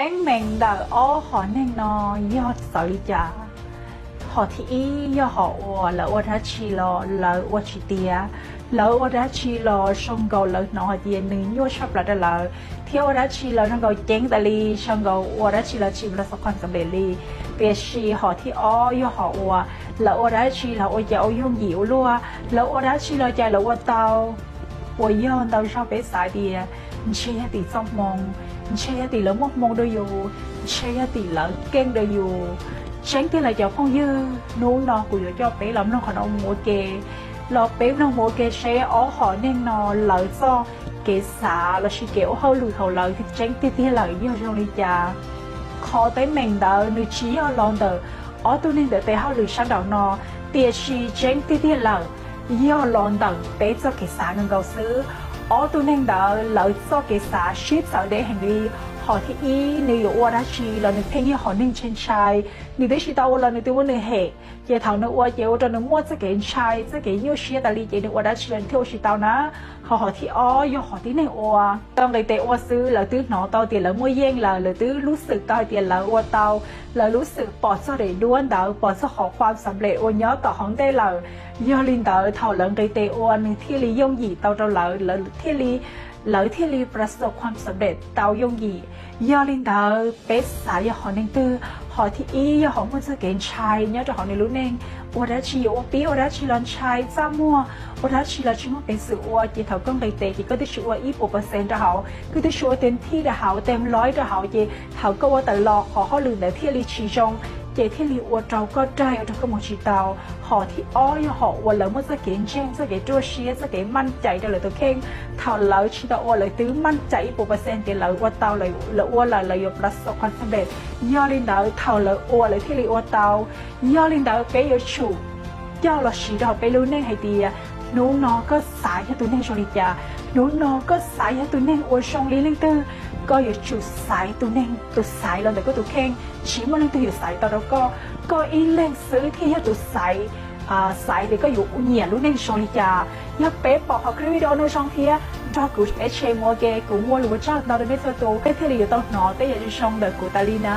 Teeb meem ntawm ob hom neeg no yog txawv li cas? Hom thib ib yog hom uas lawv ua dab tsi los lawv ua tsis tiav, lawv ua dab tsi los zoo nkaus lawv hnov hais tias nws nyuaj tshaj plaws rau lawv, thiab ua dab tsi los zoo nkaus ceeb tas li, zoo nkaus ua dab tsi los tsis los xov qhov xam lem li. Tiam sis hom thib ob yog hom uas lawv ua dab tsi los ua cas ua yooj yim ua luaj, lawv ua dab tsi los cas lawv ua tau. Uas yog ntau zaug peb xav tias ntshe yog tim txoj hmoo, ntshe yog tim lawv muaj hmoo dua yus, ntshe yog tim lawv keej dua yus. Tseeb tiag lawm cov phooj ywg, hnub no kuv yuav coj peb los mloog qhov no mus ua ke, los peb mloog mus ua ke seb ob hom neeg no lawv txoj kev xav lossis kev ua hauj lwm thaum lawv tseeb tiag tiag lawm yog zoo li cas. Qhov teeb meem ntawd nws tsis yog los ntawm ob tug neeg ntawd tes hauj lwm sab nraum no, tiam sis tseeb tiag tiag lawm yog los ntawm peb txoj kev xav nkaus nkaus xwb. Ob tug neeg ntawd lawv txoj kev xav sib txawv deb heev li. Hom thib ib nws yuav ua dab tsi los nws pheej yog hom neeg ntshai ntshai, nws twb tsis tau ua los nws twb muab nws hem, ces thaum nws ua ces ua rau nws muaj txoj kev ntshai, txoj kev nyuaj siab tas li ces nws ua dab tsi los nws thiaj ua tsis tau na. Ho hom thib ob yog hom tib neeg uas tau nqis tes ua xwb, lawv twb hnov tau tias lawv muaj yeej lawm, lawv twb lub xwm tau hais tias lawv ua tau, lawv lub xwm pom txog daim duab ntawd, pom txog qhov khuam xam lem uas nyob tom hauv ntej lawm. Yog li ntawd thaum lawv nqis tes ua nws thiaj li yooj yim tau rau lawv, lawv thiaj li, lawv thiaj li pras xo khuam xam lem tau yooj yim. Yog li ntawd peb xav yog hom neeg twg? Hom thib ib yog hom muaj txoj kev ntshai nyob rau hauv nws lub neej, ua dab tsi yuav ua pib ua dab tsi los ntshai txaj muag, ua dab tsi los tsis muaj peev xwm ua, ces thaum koj nqis tes ces koj twb tsis ua ib puas percent rau hauv, koj twb tsis ua tes thij rau hauv, tes loj rau hauv, ces thaum koj ua tawm los qhov hauj lwm ntawd thiaj li tsis zoo, ces thiaj li ua rau koj daig, ua rau koj mus tsis tau. Hom thib ob yog hom uas lawv muaj txoj kev ntseeg, txoj kev ruaj siab, txoj kev maj cai rau lawv tus kheej. Thaum lawv tsis tau ua lawv twb maj cai ib puas percent tias lawv ua tau, lawv ua lawm lawv yuav plas xo qhov xam lem. Yog li ntawd thaum lawv ua lawv thiaj li ua tau. Yog li ntawd peb yuav tsum coj los siv rau peb lub neej hais tias hnub no koj xaiv yog tus neeg zoo li cas, hnub no koj xaiv yog tus neeg uas zoo li leej twg, koj yuav tsum xaiv tus neeg, tus xaiv los ntawm koj tus kheej, tsis muaj leej twg yuav xaiv tau rau koj. Koj ib leeg xwb thiaj yog tus xaiv, xaiv tias koj yuav nyiam lub neej zoo li cas. Yog peb pom qhov clip video no zoo thiab nrog kuv peb share mus ua ke, kuv muaj lus ua tsaug ntau rau nej txhua tus, peb thiaj li yuav tau hnov tej yam zoo zoo ntawm kuv tas li na.